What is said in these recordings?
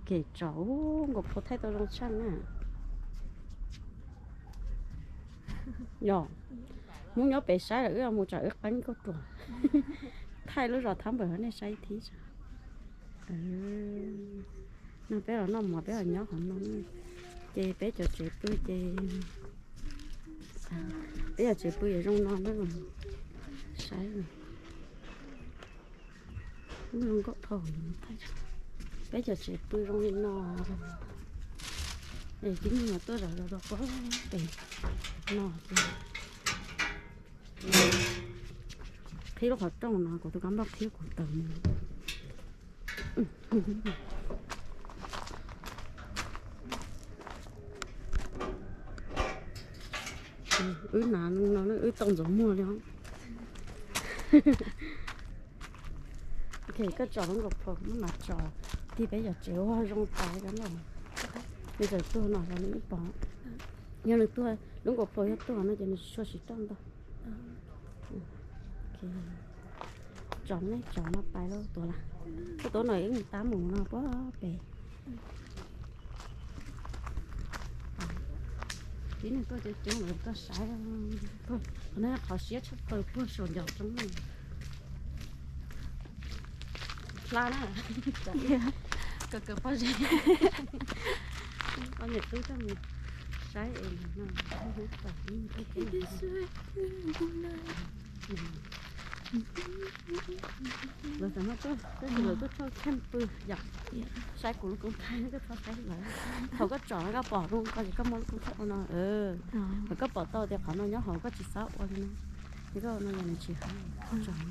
Kev tsom, ub, nkaus phau thaij tau zoo tshaj na. Yog, Hmoob nyob pem saib lawm wb mus tsam wb qeeb kauj ruam. Thaij lub zos Thab Npawm rau nej saib ib thib. No peb los noj mov peb los nyob qhov no. Ces peb cov tsev pw ces, peb cov tsev pw yog zoo no na. Saib, zoo nkauj dhau. Peb cov tsev pw zoo li no. Es tib neeg mas tuaj zov zov rau pem no ces qhib lub qhov rooj no, kuv tus kab npauj qhib kuv tawm mus. Wb hnav no wb tau ntxuav muag li os. Ok, koj tsom lub nkaus phaum, muab mam tsom tig peb cov tsev ua zoo tas cov no. Nws txawm tuag no los nws yeej pom. Yog nws tuag, lub nkaus phaum yog tuag no ces nws tsis tshua siv roj ntau. Tsom ne, tsom no pais lawm tuaj lawm. Koj tuaj no wb mus tab mus no puag pem. Tib neeg tuaj coob coob lawm koj saib. Qhov no qhov siab tshaj plaws puag saum ncov roob no. Hla na. Kaw kaw pob zeb. Koj niam tub coj mus saib es no. Lawv tam no tuaj, tuaj tsis lawv tuaj tshoj kheej pw yom. Saib kuv lub koob thaij koj txhob saib lawv. Thaum koj tsom no koj pom zoo koj ces koj muab lub koob thaij ua no. Thaum koj pom tau tias qhov no nyob hauv koj tsis txhob ua li no. Ces koj ua no yog nws tsis haib. Tsom no.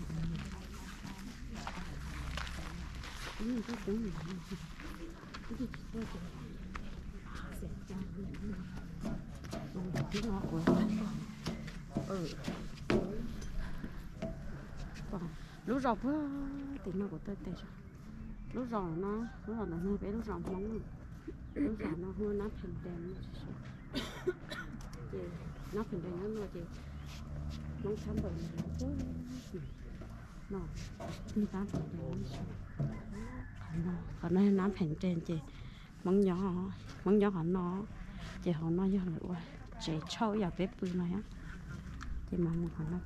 Lub zos puag tim no kuv tawm tes, lub zos no, lub zos ntawd no peb lub zos Hmoob. Lub zos no hu Nab Pheem Dees, ces Nab Pheem Dees nyob no ces Hmoob Thab Npawm no, Nab Pheem Dees, qhov no Nab Pheem Dees ces Hmoob nyob, Hmoob nyob qhov no, ces hauv no yog lawv ua tsev tshauj ib yam peb pw no. Ces mas mus qhov no,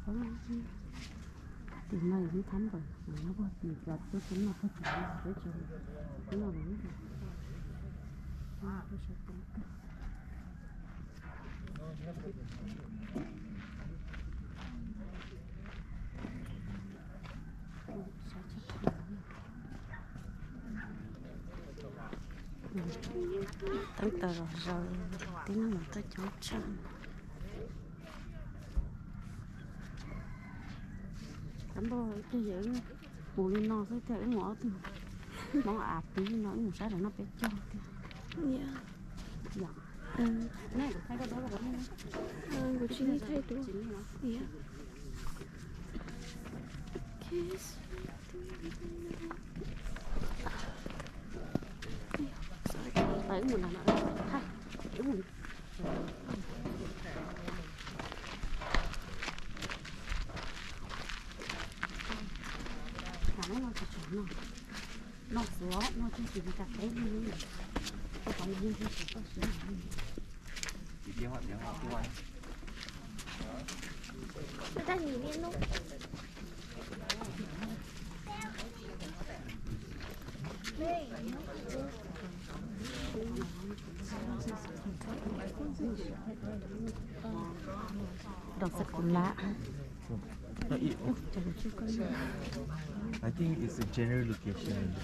tim no yog Hmoob Thab Npawm, nyob puag tim cov tub tub no puag tim no, peb tsev no los. Teeb taws los zaws, tib neeg los tuaj coob tshaj. Kab npauj, ib pliag yog wb mus li no xwb thiaj wb mus ob tug Hmoob av pib no wb mus saib lawv noj peb caug tiag. Dog sakula. I think it's a general location.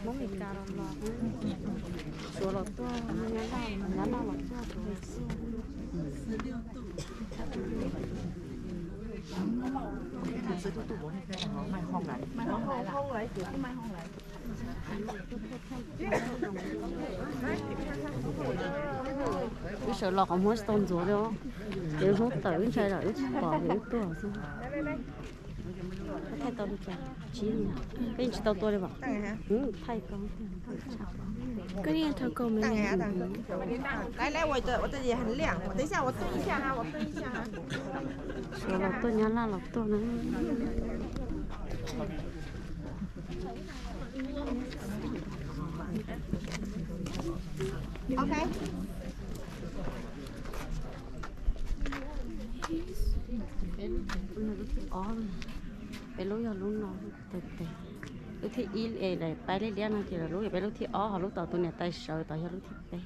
Hmoob Mes Kas los los, Suav los tuaj, Nyab Laj los tuaj, Suav los tuaj. Wb sawv los qhov muag tsis tau ntxuav li, ces hnub tawm wb ntshai lawm wb tsis pom ces wb tuaj xwb. Koj thaij tau li cas? Tsib, koj yeej tsis tau tua li as? Thaij ko. Koj yeej thaij ko me me. Suav los tuaj, Nyab Laj los tuaj na. Peb lub yog lub no, tes tes. Lub thib ib es pab liab liab no ces lub, peb lub thib ob ho lub tom tus niam tais sawv tod yog lub thib peb.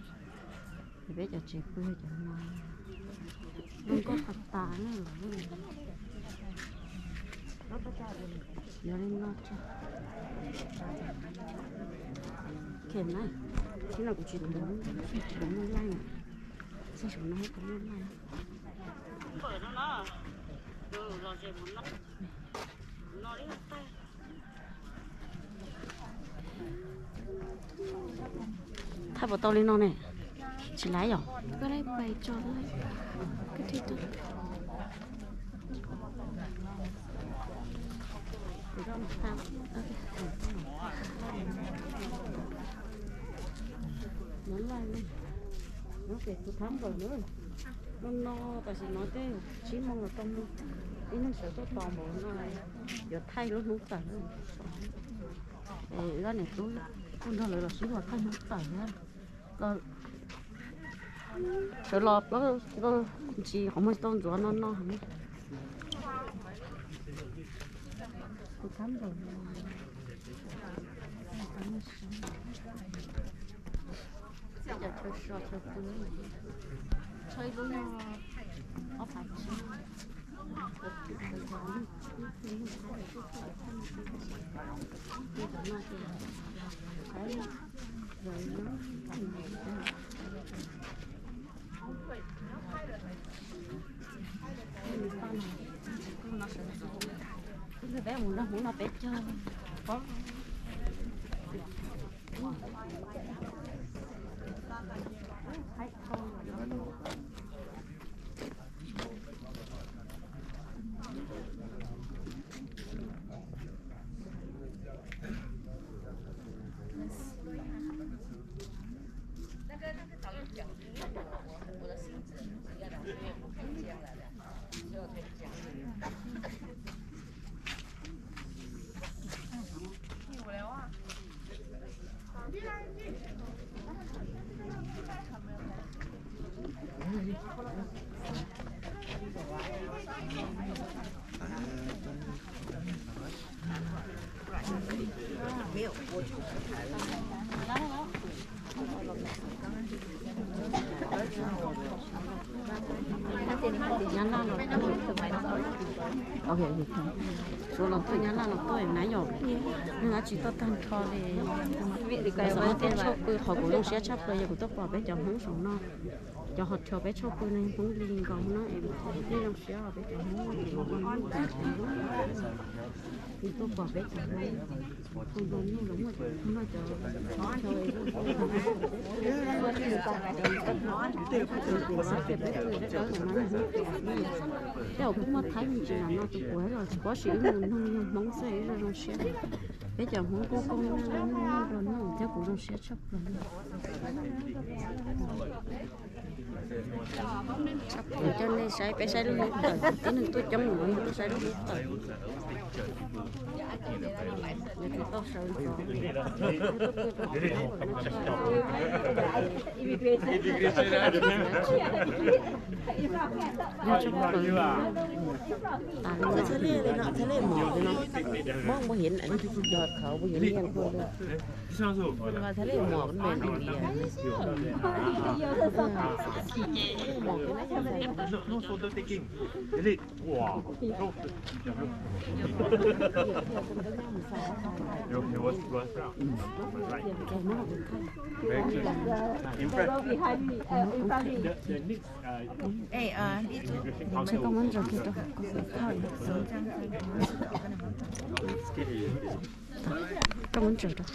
Ces peb cov tsev pw cov no, zoo nkauj tas tas na los. Yog li no tso. Khem na, tib no kuv tsis tuav, tsis tuav muaj laij, txog saum no kuv muaj laij. Thaij puas tau li no ne? Tsis laib yom? No no tam sim no twb tsib moos los tau mus, ib neeg sawv tuaj tos npaum no yuav thaij lub hnub tawm. Es wb niam tub kuj nrog lawv los sib luag thaij hnub tawm na. Sawv los plaub ntsis qhov muag tsis tau ntxuav no no. Kuv thab npaum no. Cov chaw so chaw pw, chaw ib lub no ob phav tsib. Peb mus nrog Hmoob no peb caug. Suav los tuaj, Nyab Laj los tuaj na yom, neeg dab tsi tuaj tag nrho li. Xyov muaj tej tshauj pw, qhov kuv zoo siab tshaj plaws yog kuv tuaj pom peb cov Hmoob saum no. Cov hauv rho peb tshauj pw no Hmoob li nkaus no, nej zoo siab peb cov Hmoob. Kuv tuaj pom peb cov Hmoob, tus nplua nuj los muaj cov no cov Tej zaum kuj muaj Thaib me ntsis no tus puav los tsis paub, sis wb mus noog yog Hmoob xwb wb zoo zoo siab. Peb cov Hmoob kuj kooj nrog nug thiab kuv zoo siab tshaj plaws. Kuv coj nej saib, peb saib lub hnub tawm, tib neeg tuaj coob mus no yog tuaj saib lub hnub tawm. Yog tus tau sawv ntxov. Yog tshaj plaws. Txhaj li no, txhaj li mos li no. Mob npaum hiv, yog khawv npaum hiv nyiaj npaum li. Txhaj li mos npaum no li. Mos li no. Hey, uh, these two. Tsis tau muab ntsaws kiag rau hauv ko. Koj muab ntsaws rau.